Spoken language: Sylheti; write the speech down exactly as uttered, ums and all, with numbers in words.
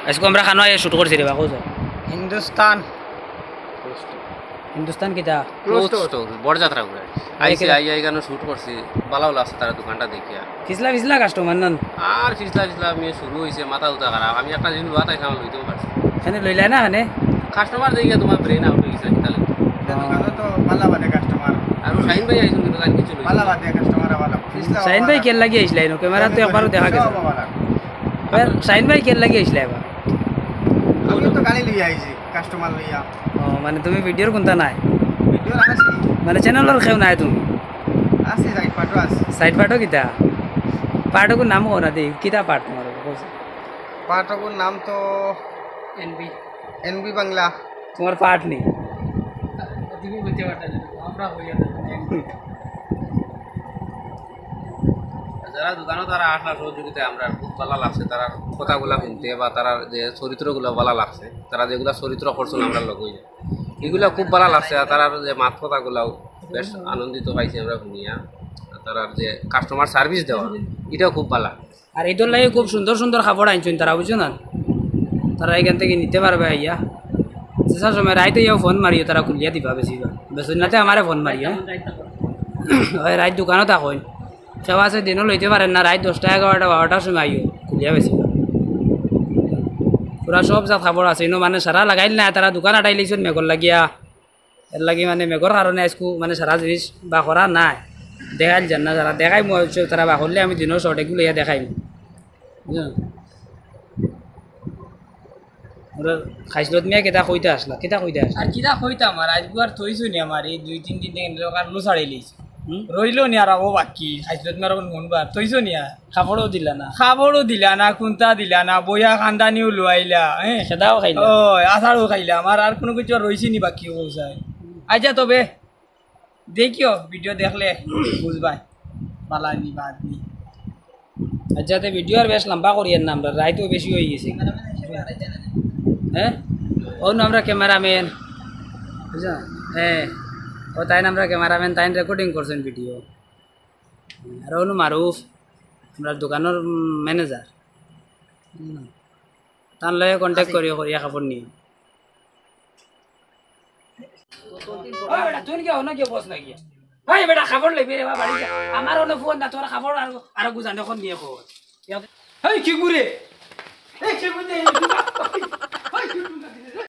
আইজকু আমরা খানো আইয়া শুট করছি রে বা, কও যাও। হিন্দুস্তান। হিন্দুস্তান কিতা? ক্লোজ তো তো বড় যাত্রা করে আইসি। আই আই গানো শুট করছি। ভালাও লাগছে তারা দোকানটা দেখিয়া। ফিছলা ফিছলা কাস্টমার নান? আর ফিছলা ফিছলা আমি শুরু হইছে, মাথা উতা খারাপ। আমি একটা জিনিস বাতাইছিলাম, লইতেও পারছি। এখানে লইলায় না এখানে? কাস্টমার দেখিয়া তোমার ব্রেন আউট হয়ে গেছে কিতা লাগছে। দোকানো তো ভালা বাদে কাস্টমার। আর শাহিন ভাই আইসুন কিন্তু তার কিছু লইছে ভালা না। বাদে কাস্টমার ভালা। শাহিন ভাই কেন লাগি আইছলা ইনো? ক্যামেরা তো একবারও দেখা গেছে না। ভালা। এবার শাহিন ভাই কেন লাগি আইছলা এবার? আমি তো গাড়ি লইয়া আইছি, কাস্টমার লইয়া। ও, মানে তুমি ভিডিওর কোনটা নাই? ভিডিও লাগাইছি। মানে চ্যানেলর কেউ নাই তুমি? আছি, সাইড পাটো আছি। সাইড পাটো কিতা? পাটকুর নাম কও না দেই, কিতা পাট তোমার? পাটকুর নাম তো এনবি। এনবি বাংলা। তোমার পাট নেই। যারা দোকানো তারা আসলা সহযোগিতায় আমরা খুব ভালা লাগছে, তারা কথাগুলা শুনতে বা তারা যে চরিত্রগুলা ভালা লাগছে, তারা যেগুলা চরিত্র করছেন আমরা লগে, এগুলা খুব ভালা লাগছে। আর তারা যে মাত কথাগুলাও বেশ আনন্দিত পাইছি আমরা শুনিয়া। আর তারা যে কাস্টমার সার্ভিস দেওয়া, এটাও খুব ভালা। আর ঈদর লাগি খুব সুন্দর সুন্দর কাপড় আনছইন তারা, বুঝছো না? তারা এখান থেকে নিতে পারবে আইয়া। যে সময় রাইতে আইয়াও ফোন মারিও, তারা খুলিয়া দিবা বেশি। বেসইন না তে আমারে ফোন মারিও। ওই রাইত দোকানো থাকইন। কেউ আছে দিনও লইতে পারেন না, রাইত দশটা, এগারোটা, বারোটার সময় আইও, খুলিয়া বেশি। পুরা সব জাত কাপড় আছে, ইনো মানে সারা লাগাইল না, তারা দোকান আটাই লইছইন মেঘর লাগিয়া। এর লাগি মানে মেঘর কারণে আইজকু মানে সারা জিনিস বা করা নাই, দেখাইল যার না। যারা দেখাইমু অবশ্য, তারা বা করলে আমি দিনও শর্ট এগুলো ইয়া দেখাইমু, বুঝলেন? ওরা খাইছলত মিয়া কিতা কইতা আসলা, কিতা কইতা আসলা? আর কিতা কইতাম, আর আইজকু আর থইছো নি আমার এই দুই তিন দিন থেকে এনরে কার লু ছাড়ি লইছি। হুম? রইলো নি আর ও বাকি খাইছলত মিয়ার কোন মন বার থইছো নি আর। কাপড়ও দিলা না। খাবারও দিলা না, কুন্তা দিলা না, বইয়া খান্দানিও লুয়াইলা, হ্যাঁ। সেটাও খাইলা। ও, আচারও খাইলা, আমার আর কোনো কিছু আর রইছে নি বাকি ও চাই। আচ্ছা তবে দেখিও ভিডিও দেখলে বুঝবাই, বালা নি বাদ নি। আচ্ছা, তে ভিডিও আর বেশ লম্বা করিয়ার না আমরা, রাইতও বেশি হয়ে গেছে। হ্যাঁ, অউ নু আমরা ক্যামেরাম্যান, বুঝছো? হ্যাঁ, ও তাইন আমরা ক্যামেরাম্যান, তাইন রেকর্ডিং করছইন ভিডিও। আর অউ নু মারুফ, আমরার দোকানর ম্যানেজার, তান লগে কন্ট্যাক্ট করিও, করিয়া কাপড় নিও। ওই বেটা, তুই গিয়া, অনো গিয়া বস না গিয়া। ওই বেটা, কাপড় লইবি রে বা, বাড়ি যা। আমার অনো ফোন না, তোর কাপড় আর, আর গুজান এখন নিয়ে কর। এই, কি করে? এই, কি করে? এই, কি করে?